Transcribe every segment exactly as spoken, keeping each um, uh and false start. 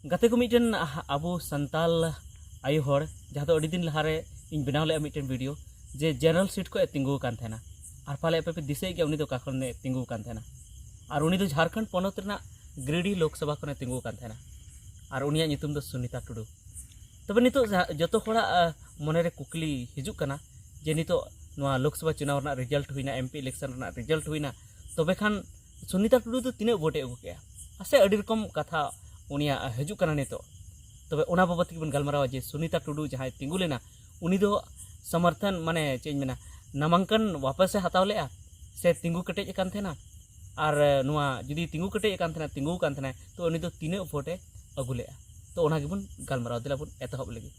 ᱜᱟᱛᱮ ᱠᱚ, ᱢᱤᱫᱴᱮᱱ ᱟᱵᱚ ᱥᱟᱱᱛᱟᱞ ᱟᱭᱳ ᱦᱚᱲ, ᱡᱟᱦᱟᱸ ᱫᱚ ᱟᱹᱰᱤ ᱫᱤᱱ ᱞᱟᱦᱟᱨᱮ ᱤᱧ ᱵᱮᱱᱟᱣ ᱞᱮᱫᱼᱟ ᱢᱤᱫᱴᱮᱱ ᱵᱷᱤᱰᱤᱭᱳ, ᱡᱮ ᱡᱮᱱᱟᱨᱮᱞ ᱥᱤᱴ ᱠᱷᱚᱱ ᱮ ᱛᱤᱸᱜᱩ ᱟᱠᱟᱱ ᱛᱟᱦᱮᱱᱟ᱾ ᱟᱨ ᱯᱟᱞᱮ ᱟᱯᱮ ᱯᱮ ᱫᱤᱥᱟᱹᱭᱮᱫ ᱜᱮᱭᱟ ᱩᱱᱤ ᱫᱚ ᱚᱠᱟ ᱠᱷᱚᱱ ᱮ ᱛᱤᱸᱜᱩ ᱟᱠᱟᱱ ᱛᱟᱦᱮᱱᱟ᱾ ᱟᱨ ᱩᱱᱤ ᱫᱚ ᱡᱷᱟᱲᱠᱷᱚᱸᱰ ᱯᱚᱱᱚᱛ ᱨᱮᱱᱟᱜ ᱜᱤᱨᱤᱰᱤ ᱞᱳᱠᱥᱚᱵᱷᱟ ᱠᱷᱚᱱᱮ ᱛᱤᱸᱜᱩ ᱟᱠᱟᱱ ᱛᱟᱦᱮᱱᱟ᱾ ᱟᱨ ᱩᱱᱤᱭᱟᱜ ᱧᱩᱛᱩᱢ ᱫᱚ ᱥᱩᱱᱤᱛᱟ ᱴᱩᱰᱩ᱾ ᱛᱚᱵᱮ ᱱᱤᱛᱚᱜ ᱡᱟᱦᱟᱸ ᱡᱚᱛᱚ ᱦᱚᱲᱟᱜ, ᱟᱦ, ᱢᱚᱱᱮᱨᱮ ᱠᱩᱠᱞᱤ ᱦᱤᱡᱩᱜ ᱠᱟᱱᱟ ᱡᱮ ᱱᱤᱛᱚᱜ ᱱᱚᱣᱟ ᱞᱳᱠᱥᱚᱵᱷᱟ ᱪᱩᱱᱟᱣ ᱨᱮᱱᱟᱜ ᱨᱮᱡᱟᱞᱴ ᱦᱩᱭᱱᱟ, ᱮᱢ ᱯᱤ ᱤᱞᱮᱠᱥᱚᱱ ᱨᱮᱱᱟᱜ ᱨᱮᱡᱟᱞᱴ ᱦᱩᱭᱱᱟ, ᱛᱚᱵᱮ ᱠᱷᱟᱱ ᱥᱩᱱᱤᱛᱟ ᱴᱩᱰᱩ ᱫᱚ ᱛᱤᱱᱟᱹᱜ ᱵᱷᱳᱴ ᱮ ᱟᱹᱜᱩ ᱠᱮᱜᱼᱟ? ᱥᱮ ᱟᱹᱰᱤ ᱨᱚᱠᱚᱢ ᱠᱟᱛᱷᱟ ᱩᱱᱤᱭᱟᱜ ᱦᱤᱡᱩᱜ ᱠᱟᱱᱟ ᱱᱤᱛᱚᱜ᱾ ᱛᱚᱵᱮ ᱚᱱᱟ ᱵᱟᱵᱚᱫ ᱛᱮᱜᱮ ᱵᱚᱱ ᱜᱟᱞᱢᱟᱨᱟᱣᱟ ᱡᱮ ᱥᱩᱱᱤᱛᱟ ᱴᱩᱰᱩ ᱡᱟᱦᱟᱸᱭ ᱛᱤᱸᱜᱩ ᱞᱮᱱᱟ, ᱩᱱᱤ ᱫᱚ ᱥᱚᱢᱚᱨᱛᱷᱚᱱ, ᱢᱟᱱᱮ ᱪᱮᱫ ᱤᱧ ᱢᱮᱱᱟ, ᱱᱟᱢᱟᱝᱠᱚᱱ ᱣᱟᱯᱟᱥ ᱮ ᱦᱟᱛᱟᱣ ᱞᱮᱜᱼᱟ ᱥᱮ ᱛᱤᱸᱜᱩ ᱠᱮᱴᱮᱡ ᱟᱠᱟᱱ ᱛᱟᱦᱮᱱᱟ? ᱟᱨ ᱱᱚᱣᱟ ᱡᱩᱫᱤ ᱛᱤᱸᱜᱩ ᱠᱮᱴᱮᱡ ᱟᱠᱟᱱ ᱛᱟᱦᱮᱱᱟ, ᱛᱤᱸᱜᱩ ᱟᱠᱟᱱ ᱛᱟᱦᱮᱱᱟᱭ, ᱛᱚ ᱩᱱᱤ ᱫᱚ ᱛᱤᱱᱟᱹᱜ ᱵᱷᱳᱴ ᱮ ᱟᱹᱜᱩ ᱞᱮᱜᱼᱟ? ᱛᱚ ᱚᱱᱟ ᱜᱮᱵᱚᱱ ᱜᱟᱞᱢᱟᱨᱟᱣ, ᱫᱮᱞᱟ ᱵᱚᱱ ᱮᱛᱚᱦᱚᱵ ᱞᱮᱜᱮ᱾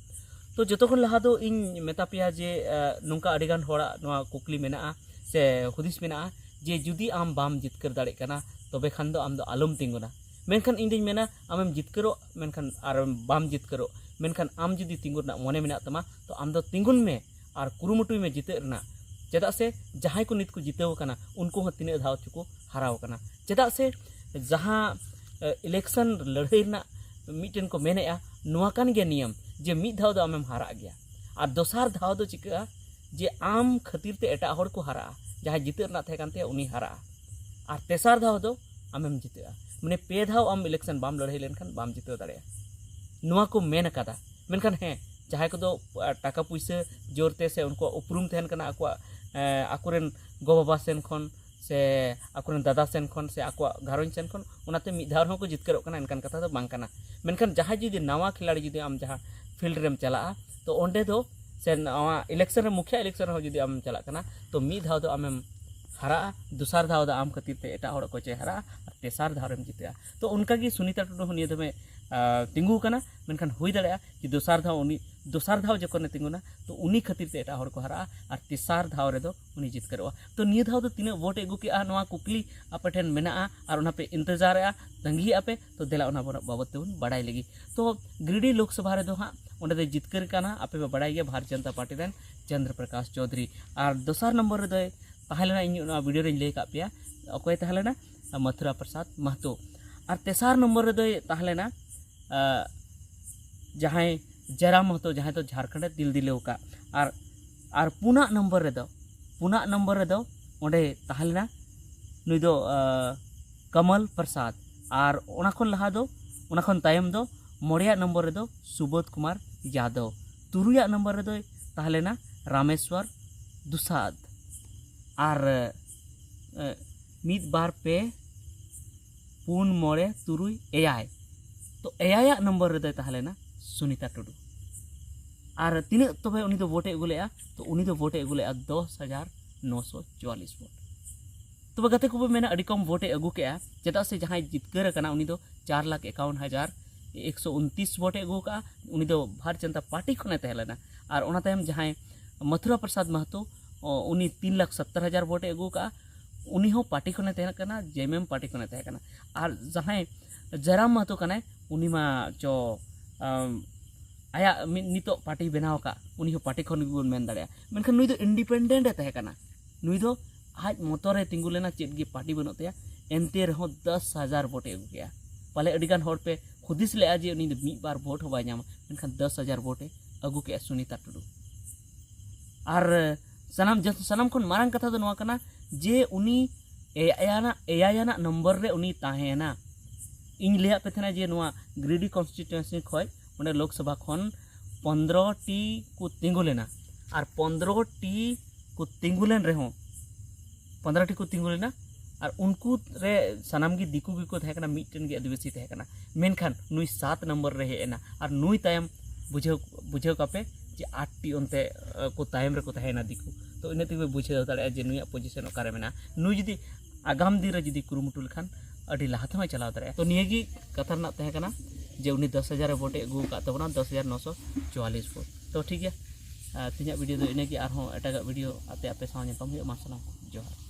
ᱛᱚ ᱡᱚᱛᱚ ᱠᱷᱚᱱ ᱞᱟᱦᱟ ᱫᱚ ᱤᱧ ᱢᱮᱛᱟ ᱯᱮᱭᱟ ᱡᱮ, ᱟᱦ, ᱱᱚᱝᱠᱟ ᱟᱹᱰᱤᱜᱟᱱ ᱦᱚᱲᱟᱜ ᱱᱚᱣᱟ ᱠᱩᱠᱞᱤ ᱢᱮᱱᱟᱜᱼᱟ ᱥᱮ ᱦᱩᱫᱤᱥ ᱢᱮᱱᱟᱜᱼᱟ ᱡᱮ ᱡᱩᱫᱤ ᱟᱢ ᱵᱟᱢ ᱡᱤᱛᱠᱟᱹᱨ ᱫᱟᱲᱮᱜ ᱠᱟᱱᱟ, ᱛᱚᱵᱮ ᱠᱷᱟᱱ ᱫᱚ ᱟᱢ ᱫᱚ ᱟᱞᱚᱢ ᱛᱤᱸᱜᱩᱱᱟ᱾ ᱢᱮᱱᱠᱷᱟᱱ ᱤᱧ ᱫᱩᱧ ᱢᱮᱱᱟ, ᱟᱢᱮᱢ ᱡᱤᱛᱠᱟᱹᱨᱚᱜ, ᱢᱮᱱᱠᱷᱟᱱ ᱟᱨ ᱵᱟᱢ ᱡᱤᱛᱠᱟᱹᱨᱚᱜ, ᱢᱮᱱᱠᱷᱟᱱ ᱟᱢ ᱡᱩᱫᱤ ᱛᱤᱸᱜᱩ ᱨᱮᱱᱟᱜ ᱢᱚᱱᱮ ᱢᱮᱱᱟᱜ ᱛᱟᱢᱟ, ᱛᱚ ᱟᱢ ᱫᱚ ᱛᱤᱸᱜᱩᱱ ᱢᱮ ᱟᱨ ᱠᱩᱨᱩᱢᱩᱴᱩᱭ ᱢᱮ ᱡᱤᱛᱟᱹᱜ ᱨᱮᱱᱟᱜ᱾ ᱪᱮᱫᱟᱜ ᱥᱮ ᱡᱟᱦᱟᱸᱭ ᱠᱚ ᱱᱤᱛ ᱠᱚ ᱡᱤᱛᱟᱹᱣ ᱟᱠᱟᱱᱟ, ᱩᱱᱠᱩ ᱦᱚᱸ ᱛᱤᱱᱟᱹᱜ ᱫᱷᱟᱣ ᱪᱚᱠᱚ ᱦᱟᱨᱟᱣ ᱟᱠᱟᱱᱟ᱾ ᱪᱮᱫᱟᱜ ᱥᱮ ᱡᱟᱦᱟᱸ, ᱮ, ᱤᱞᱮᱠᱥᱚᱱ ᱞᱟᱹᱲᱦᱟᱹᱭ ᱨᱮᱱᱟᱜ ᱢᱤᱫᱴᱮᱱ ᱠᱚ ᱢᱮᱱᱮᱜᱼᱟ, ᱱᱚᱣᱟ ᱠᱟᱱ ᱜᱮᱭᱟ ᱱᱤᱭᱚᱢ ᱡᱮ ᱢᱤᱫ ᱫᱷᱟᱣ ᱫᱚ ᱟᱢᱮᱢ ᱦᱟᱨᱟᱜ ᱜᱮᱭᱟ᱾ ᱟᱨ ᱫᱚᱥᱟᱨ ᱫᱷᱟᱣ ᱫᱚ ᱪᱤᱠᱟᱹᱜᱼᱟ ᱡᱮ ᱟᱢ ᱠᱷᱟᱹᱛᱤᱨ ᱛᱮ ᱮᱴᱟᱜ ᱦᱚᱲ ᱠᱚ ᱦᱟᱨᱟᱜᱼᱟ, ᱡᱟᱦᱟᱸᱭ ᱡᱤᱛᱟᱹᱜ ᱨᱮᱱᱟᱜ ᱛᱟᱦᱮᱸ ᱠᱟᱱ ᱛᱟᱭᱟ ᱩᱱᱤ ᱦᱟᱨᱟᱜᱼᱟ᱾ ᱟᱨ ᱛᱮᱥᱟᱨ ᱫᱷᱟᱣ ᱫᱚ ᱟᱢᱮᱢ ᱡᱤᱛᱟᱹᱜᱼᱟ᱾ ᱢᱟᱱᱮ ᱯᱮ ᱫᱷᱟᱣ ᱟᱢ ᱤᱞᱮᱠᱥᱚᱱ ᱵᱟᱢ ᱞᱟᱹᱲᱦᱟᱹᱭ ᱞᱮᱱᱠᱷᱟᱱ ᱵᱟᱢ ᱡᱤᱛᱟᱹᱣ ᱫᱟᱲᱮᱭᱟᱜᱼᱟ, ᱱᱚᱣᱟ ᱠᱚ ᱢᱮᱱ ᱟᱠᱟᱫᱟ᱾ ᱢᱮᱱᱠᱷᱟᱱ ᱦᱮᱸ, ᱡᱟᱦᱟᱸᱭ ᱠᱚᱫᱚ, ᱟ, ᱴᱟᱠᱟ ᱯᱩᱭᱥᱟᱹ ᱡᱳᱨ ᱛᱮ ᱥᱮ ᱩᱱᱠᱩᱣᱟᱜ ᱩᱯᱨᱩᱢ ᱛᱟᱦᱮᱱ ᱠᱟᱱᱟ ᱟᱠᱚᱣᱟᱜ, ᱮ, ᱟᱠᱚᱨᱮᱱ ᱜᱚ-ᱵᱟᱵᱟ ᱥᱮᱱ ᱠᱷᱚᱱ ᱥᱮ ᱟᱠᱚᱨᱮᱱ ᱫᱟᱫᱟ ᱥᱮᱱ ᱠᱷᱚᱱ ᱥᱮ ᱟᱠᱚᱣᱟᱜ ᱜᱷᱟᱨᱚᱸᱡᱽ ᱥᱮᱱ ᱠᱷᱚᱱ, ᱚᱱᱟᱛᱮ ᱢᱤᱫ ᱫᱷᱟᱣ ᱨᱮᱦᱚᱸ ᱠᱚ ᱡᱤᱛᱠᱟᱹᱨᱚᱜ ᱠᱟᱱᱟ, ᱮᱱᱠᱟᱱ ᱠᱟᱛᱷᱟ ᱫᱚ ᱵᱟᱝ ᱠᱟᱱᱟ᱾ ᱢᱮᱱᱠᱷᱟᱱ ᱡᱟᱦᱟᱸᱭ ᱡᱩᱫᱤ ᱱᱟᱣᱟ ᱠᱷᱤᱞᱟᱲᱤ ᱡᱩᱫᱤ ᱟᱢ ᱡᱟᱦᱟᱸ ᱯᱷᱤᱞᱰ ᱨᱮᱢ ᱪᱟᱞᱟᱜᱼᱟ, ᱛᱚ ᱚᱸᱰᱮ ᱫᱚ ᱥᱮ ᱱᱚᱣᱟ ᱤᱞᱮᱠᱥᱚᱱ ᱨᱮ, ᱢᱩᱠᱷᱤᱭᱟ ᱤᱞᱮᱠᱥᱚᱱ ᱨᱮᱦᱚᱸ ᱡᱩᱫᱤ ᱟᱢ ᱪᱟᱞᱟᱜ ᱠᱟᱱᱟ, ᱛᱚ ᱢᱤᱫ ᱫᱷᱟᱣ ᱫᱚ ᱟᱢᱮᱢ ᱦᱟᱨᱟᱜᱼᱟ, ᱫᱚᱥᱟᱨ ᱫᱷᱟᱣ ᱫᱚ ᱟᱢ ᱠᱷᱟᱹᱛᱤᱨ ᱛᱮ ᱮᱴᱟᱜ ᱦᱚᱲ ᱚᱠᱚᱭ ᱪᱚᱭ ᱦᱟᱨᱟᱜᱼᱟ, ᱟᱨ ᱛᱮᱥᱟᱨ ᱫᱷᱟᱣ ᱨᱮᱢ ᱡᱤᱛᱟᱹᱜᱼᱟ᱾ ᱛᱚ ᱚᱱᱠᱟᱜᱮ ᱥᱩᱱᱤᱛᱟ ᱴᱩᱰᱩ ᱦᱚᱸ ᱱᱤᱭᱟᱹ ᱫᱚᱢᱮ, ᱟ, ᱛᱤᱸᱜᱩ ᱟᱠᱟᱱᱟ᱾ ᱢᱮᱱᱠᱷᱟᱱ ᱦᱩᱭ ᱫᱟᱲᱮᱭᱟᱜᱼᱟ ᱡᱮ ᱫᱚᱥᱟᱨ ᱫᱷᱟᱣ ᱩᱱᱤ, ᱫᱚᱥᱟᱨ ᱫᱷᱟᱣ ᱡᱚᱠᱷᱚᱱᱮ ᱛᱤᱸᱜᱩᱱᱟ, ᱛᱚ ᱩᱱᱤ ᱠᱷᱟᱹᱛᱤᱨ ᱛᱮ ᱮᱴᱟᱜ ᱦᱚᱲ ᱠᱚ ᱦᱟᱨᱟᱜᱼᱟ ᱟᱨ ᱛᱮᱥᱟᱨ ᱫᱷᱟᱣ ᱨᱮᱫᱚ ᱩᱱᱤ ᱡᱤᱛᱠᱟᱹᱨᱚᱜᱼᱟ᱾ ᱛᱚ ᱱᱤᱭᱟᱹ ᱫᱷᱟᱣ ᱫᱚ ᱛᱤᱱᱟᱹᱜ ᱵᱷᱳᱴ ᱮ ᱟᱹᱜᱩ ᱠᱮᱜᱼᱟ, ᱱᱚᱣᱟ ᱠᱩᱠᱞᱤ ᱟᱯᱮ ᱴᱷᱮᱱ ᱢᱮᱱᱟᱜᱼᱟ ᱟᱨ ᱚᱱᱟ ᱯᱮ ᱤᱱᱛᱮᱡᱟᱨᱮᱜᱼᱟ, ᱛᱟᱺᱜᱤᱭᱮᱜᱼᱟ ᱯᱮ᱾ ᱛᱚ ᱫᱮᱞᱟ ᱚᱱᱟ ᱵᱚᱱ ᱵᱟᱵᱚᱫ ᱛᱮᱵᱚᱱ ᱵᱟᱲᱟᱭ ᱞᱮᱜᱮ᱾ ᱛᱚ ᱜᱤᱨᱤᱰᱤ ᱞᱳᱠᱥᱚᱵᱷᱟ ᱨᱮᱫᱚ ᱦᱟᱸᱜ ᱚᱸᱰᱮ ᱫᱚᱭ ᱡᱤᱛᱠᱟᱹᱨ ᱠᱟᱱᱟ, ᱟᱯᱮ ᱯᱮ ᱵᱟᱲᱟᱭ ᱜᱮᱭᱟ, ᱵᱷᱟᱨᱚᱛ ᱡᱚᱱᱚᱛᱟ ᱯᱟᱨᱴᱤ ᱨᱮᱱ ᱪᱚᱱᱫᱨᱚ ᱯᱨᱚᱠᱟᱥ ᱪᱳᱣᱫᱷᱩᱨᱤ᱾ ᱟᱨ ᱫᱚᱥᱟᱨ ᱱᱚᱢᱵᱚᱨ ᱨᱮᱫᱚᱭ ᱛᱟᱦᱮᱸ ᱞᱮᱱᱟ, ᱤᱧ ᱚᱱᱟ ᱵᱷᱤᱰᱤᱭᱳ ᱨᱮᱧ ᱞᱟᱹᱭ ᱟᱠᱟᱫ ᱯᱮᱭᱟ, ᱚᱠᱚᱭ ᱛᱟᱦᱮᱸ ᱞᱮᱱᱟ? ᱢᱚᱛᱷᱩᱨᱟ ᱯᱨᱚᱥᱟᱫᱽ ᱢᱟᱦᱛᱳ᱾ ᱟᱨ ᱛᱮᱥᱟᱨ ᱱᱚᱢᱵᱚᱨ ᱨᱮᱫᱚᱭ ᱛᱟᱦᱮᱸ ᱞᱮᱱᱟ ᱡᱟᱦᱟᱸᱭ ᱡᱟᱭᱨᱟᱢ ᱢᱟᱦᱟᱛᱚ, ᱡᱟᱦᱟᱸᱭ ᱫᱚ ᱡᱷᱟᱲᱠᱷᱚᱸᱰᱮ ᱫᱤᱞ ᱫᱤᱞᱟᱹᱣ ᱟᱠᱟᱫ᱾ ᱟᱨ ᱟᱨ ᱯᱩᱱᱟᱜ ᱱᱚᱢᱵᱚᱨ ᱨᱮᱫᱚ ᱯᱩᱱᱟᱜ ᱱᱚᱢᱵᱚᱨ ᱨᱮᱫᱚ ᱚᱸᱰᱮ ᱛᱟᱦᱮᱸ ᱞᱮᱱᱟ ᱱᱩᱭ ᱫᱚ ᱠᱟᱢᱟᱞ ᱯᱨᱚᱥᱟᱫᱽ᱾ ᱟᱨ ᱚᱱᱟ ᱠᱷᱚᱱ ᱞᱟᱦᱟ ᱫᱚ, ᱚᱱᱟ ᱠᱷᱚᱱ ᱛᱟᱭᱚᱢ ᱫᱚ ᱢᱚᱬᱮᱭᱟᱜ ᱱᱚᱢᱵᱚᱨ ᱨᱮᱫᱚ ᱥᱩᱵᱳᱫᱷ ᱠᱩᱢᱟᱨ ᱡᱟᱫᱚᱵ᱾ ᱛᱩᱨᱩᱭᱟᱜ ᱱᱚᱢᱵᱚᱨ ᱨᱮᱫᱚᱭ ᱛᱟᱦᱮᱸ ᱞᱮᱱᱟ ᱨᱟᱢᱮᱥᱣᱚᱨ ᱫᱩᱥᱟᱫᱽ᱾ ᱟᱨ ᱢᱤᱫ, ᱵᱟᱨ, ᱯᱮ, ᱯᱩᱱ, ᱢᱚᱬᱮ, ᱛᱩᱨᱩᱭ, ᱮᱭᱟᱭ᱾ ᱛᱚ ᱮᱭᱟᱭᱟᱜ ᱱᱚᱢᱵᱚᱨ ᱨᱮᱫᱚᱭ ᱛᱟᱦᱮᱸ ᱞᱮᱱᱟ ᱥᱩᱱᱤᱛᱟ ᱴᱩᱰᱩ᱾ ᱟᱨ ᱛᱤᱱᱟᱹᱜ ᱛᱚᱵᱮ ᱩᱱᱤ ᱫᱚ ᱵᱷᱳᱴᱮ ᱟᱹᱜᱩ ᱞᱮᱫᱼᱟ? ᱛᱚ ᱩᱱᱤ ᱫᱚ ᱵᱷᱳᱴᱮ ᱟᱹᱜᱩ ᱞᱮᱫᱼᱟ ᱫᱚᱥ ᱦᱟᱡᱟᱨ ᱱᱚᱥᱚ ᱪᱩᱣᱟᱞᱤᱥ ᱵᱷᱳᱴ᱾ ᱛᱚᱵᱮ ᱜᱟᱛᱮ ᱠᱚᱵᱚ ᱢᱮᱱᱟ, ᱟᱹᱰᱤ ᱠᱚᱢ ᱵᱷᱳᱴᱮ ᱟᱹᱜᱩ ᱠᱮᱜᱼᱟ, ᱪᱮᱫᱟᱜ ᱥᱮ ᱡᱟᱦᱟᱸᱭ ᱡᱤᱛᱠᱟᱹᱨ ᱟᱠᱟᱱᱟ ᱩᱱᱤ ᱫᱚ ᱪᱟᱨ ᱞᱟᱠᱷ ᱮᱠᱟᱣᱩᱱ ᱦᱟᱡᱟᱨ ᱮᱠᱥᱚ ᱩᱱᱛᱤᱥ ᱵᱷᱳᱴᱮ ᱟᱹᱜᱩ ᱟᱠᱟᱫᱼᱟ᱾ ᱩᱱᱤ ᱫᱚ ᱵᱷᱟᱨᱚᱛ ᱡᱚᱱᱚᱛᱟ ᱯᱟᱨᱴᱤ ᱠᱷᱚᱱᱮ ᱛᱟᱦᱮᱸ ᱞᱮᱱᱟ᱾ ᱟᱨ ᱚᱱᱟ ᱛᱟᱭᱚᱢ ᱡᱟᱦᱟᱸᱭ ᱢᱚᱛᱷᱩᱨᱟ ᱯᱨᱚᱥᱟᱫᱽ ᱢᱟᱦᱟᱛᱚ, ᱩᱱᱤ ᱛᱤᱱ ᱞᱟᱠᱷ ᱥᱚᱛᱛᱚᱨ ᱦᱟᱡᱟᱨ ᱵᱷᱳᱴᱮ ᱟᱹᱜᱩ ᱟᱠᱟᱫᱼᱟ᱾ ᱩᱱᱤ ᱦᱚᱸ ᱯᱟᱨᱴᱤ ᱠᱷᱚᱱᱮ ᱛᱟᱦᱮᱸ ᱠᱟᱱᱟ, ᱡᱮ ᱮᱢ ᱮᱢ ᱯᱟᱨᱴᱤ ᱠᱷᱚᱱᱮ ᱛᱟᱦᱮᱸ ᱠᱟᱱᱟ᱾ ᱟᱨ ᱡᱟᱦᱟᱸᱭ ᱡᱟᱭᱨᱟᱢ ᱢᱟᱦᱟᱛᱚ ᱠᱟᱱᱟᱭ, ᱩᱱᱤ ᱢᱟ ᱪᱚ ᱟᱭᱟᱜ ᱢᱤᱫ ᱱᱤᱛᱚᱜ ᱯᱟᱨᱴᱤ ᱵᱮᱱᱟᱣ ᱟᱠᱟᱫ, ᱩᱱᱤ ᱦᱚᱸ ᱯᱟᱨᱴᱤ ᱠᱷᱚᱱ ᱜᱮᱵᱚᱱ ᱢᱮᱱ ᱫᱟᱲᱮᱭᱟᱜᱼᱟ᱾ ᱢᱮᱱᱠᱷᱟᱱ ᱱᱩᱭ ᱫᱚ ᱤᱱᱰᱤᱯᱮᱱᱰᱮᱱᱴ ᱮ ᱛᱟᱦᱮᱸ ᱠᱟᱱᱟ᱾ ᱱᱩᱭ ᱫᱚ ᱟᱡ ᱢᱚᱛᱚ ᱨᱮ ᱛᱤᱸᱜᱩ ᱞᱮᱱᱟ, ᱪᱮᱫ ᱜᱮ ᱯᱟᱨᱴᱤ ᱵᱟᱹᱱᱩᱜ ᱛᱟᱭᱟ᱾ ᱮᱱᱛᱮ ᱨᱮᱦᱚᱸ ᱫᱚᱥ ᱦᱟᱡᱟᱨ ᱵᱷᱳᱴᱮ ᱟᱹᱜᱩ ᱠᱮᱜᱼᱟ᱾ ᱯᱟᱞᱮ ᱟᱹᱰᱤᱜᱟᱱ ᱦᱚᱲ ᱯᱮ ᱦᱩᱫᱤᱥ ᱞᱮᱜᱼᱟ ᱡᱮ ᱩᱱᱤ ᱫᱚ ᱢᱤᱫ ᱵᱟᱨ ᱵᱷᱳᱴ ᱦᱚᱸ ᱵᱟᱭ ᱧᱟᱢᱟ, ᱢᱮᱱᱠᱷᱟᱱ ᱫᱚᱥ ᱦᱟᱡᱟᱨ ᱵᱷᱳᱴᱮ ᱟᱹᱜᱩ ᱠᱮᱜᱼᱟ ᱥᱩᱱᱤᱛᱟ ᱴᱩᱰᱩ᱾ ᱟᱨ ᱥᱟᱱᱟᱢ ᱡᱚᱛᱚ, ᱥᱟᱱᱟᱢ ᱠᱷᱚᱱ ᱢᱟᱨᱟᱝ ᱠᱟᱛᱷᱟ ᱫᱚ ᱱᱚᱣᱟ ᱠᱟᱱᱟ ᱡᱮ ᱩᱱᱤ ᱮᱭᱟᱭ ᱟᱱᱟᱜ, ᱮᱭᱟᱭ ᱟᱱᱟᱜ ᱱᱚᱢᱵᱚᱨ ᱨᱮ ᱩᱱᱤ ᱛᱟᱦᱮᱸᱭᱮᱱᱟ᱾ ᱤᱧ ᱞᱟᱹᱭᱟᱫ ᱯᱮ ᱛᱟᱦᱮᱱᱟ ᱡᱮ ᱱᱚᱣᱟ ᱜᱤᱨᱤᱰᱤ ᱠᱚᱱᱥᱴᱤᱴᱩᱭᱮᱱᱥᱤ ᱠᱷᱚᱱ ᱚᱸᱰᱮ ᱞᱳᱠᱥᱚᱵᱷᱟ ᱠᱷᱚᱱ ᱯᱚᱱᱫᱽᱨᱚ ᱴᱤ ᱠᱚ ᱛᱤᱸᱜᱩ ᱞᱮᱱᱟ᱾ ᱟᱨ ᱯᱚᱱᱫᱽᱨᱚ ᱴᱤ ᱠᱚ ᱛᱤᱸᱜᱩ ᱞᱮᱱ ᱨᱮᱦᱚᱸ, ᱯᱚᱱᱫᱽᱨᱚ ᱴᱤ ᱠᱚ ᱛᱤᱸᱜᱩ ᱞᱮᱱᱟ, ᱟᱨ ᱩᱱᱠᱩ ᱨᱮ ᱥᱟᱱᱟᱢ ᱜᱮ ᱫᱤᱠᱩ ᱜᱮᱠᱚ ᱛᱟᱦᱮᱸ ᱠᱟᱱᱟ, ᱢᱤᱫᱴᱮᱱ ᱜᱮ ᱟᱹᱫᱤᱵᱟᱹᱥᱤ ᱛᱟᱦᱮᱸ ᱠᱟᱱᱟ᱾ ᱢᱮᱱᱠᱷᱟᱱ ᱱᱩᱭ ᱥᱟᱛ ᱱᱚᱢᱵᱚᱨ ᱨᱮ ᱦᱮᱡ ᱮᱱᱟ᱾ ᱟᱨ ᱱᱩᱭ ᱛᱟᱭᱚᱢ ᱵᱩᱡᱷᱟᱹᱣ, ᱵᱩᱡᱷᱟᱹᱣ ᱠᱟᱯᱮ ᱡᱮ ᱟᱴ ᱴᱤ ᱚᱱᱛᱮ, ᱟᱸ, ᱠᱚ ᱛᱟᱭᱚᱢ ᱨᱮᱠᱚ ᱛᱟᱦᱮᱸᱭᱮᱱᱟ ᱫᱤᱠᱩ᱾ ᱛᱚ ᱤᱱᱟᱹ ᱛᱮᱜᱮ ᱯᱮ ᱵᱩᱡᱷᱟᱹᱣ ᱫᱟᱲᱮᱭᱟᱜᱼᱟ ᱡᱮ ᱱᱩᱭᱟᱜ ᱯᱚᱡᱤᱥᱚᱱ ᱚᱠᱟᱨᱮ ᱢᱮᱱᱟᱜᱼᱟ᱾ ᱱᱩᱭ ᱡᱩᱫᱤ ᱟᱜᱟᱢ ᱫᱤᱱ ᱨᱮ ᱡᱩᱫᱤ ᱠᱩᱨᱩᱢᱩᱴᱩ ᱞᱮᱠᱷᱟᱱ ᱟᱹᱰᱤ ᱞᱟᱦᱟ ᱛᱮᱦᱚᱸᱭ ᱪᱟᱞᱟᱣ ᱫᱟᱲᱮᱭᱟᱜᱼᱟ᱾ ᱛᱚ ᱱᱤᱭᱟᱹ ᱜᱮ ᱠᱟᱛᱷᱟ ᱨᱮᱱᱟᱜ ᱛᱟᱦᱮᱸ ᱠᱟᱱᱟ ᱡᱮ ᱩᱱᱤ ᱫᱚᱥ ᱦᱟᱡᱟᱨ ᱮ ᱵᱷᱳᱴ ᱮ ᱟᱹᱜᱩ ᱟᱠᱟᱫ ᱛᱟᱵᱚᱱᱟ, ᱫᱚᱥ ᱦᱟᱡᱟᱨ ᱱᱚᱥᱚ ᱪᱩᱣᱟᱞᱤᱥ ᱵᱷᱳᱴ᱾ ᱛᱚ ᱴᱷᱤᱠ ᱜᱮᱭᱟ, ᱟᱨ ᱛᱮᱦᱮᱧᱟᱜ ᱵᱷᱤᱰᱤᱭᱳ ᱫᱚ ᱤᱱᱟᱹᱜᱮ᱾ ᱟᱨᱦᱚᱸ ᱮᱴᱟᱜᱟᱜ ᱵᱷᱤᱰᱤᱭᱳ ᱟᱛᱮ ᱟᱯᱮ ᱥᱟᱶ ᱧᱟᱯᱟᱢ ᱦᱩᱭᱩᱜᱼᱟ᱾ ᱢᱟ ᱥᱟᱱᱟᱢ ᱠᱚ ᱡᱚᱦᱟᱨ᱾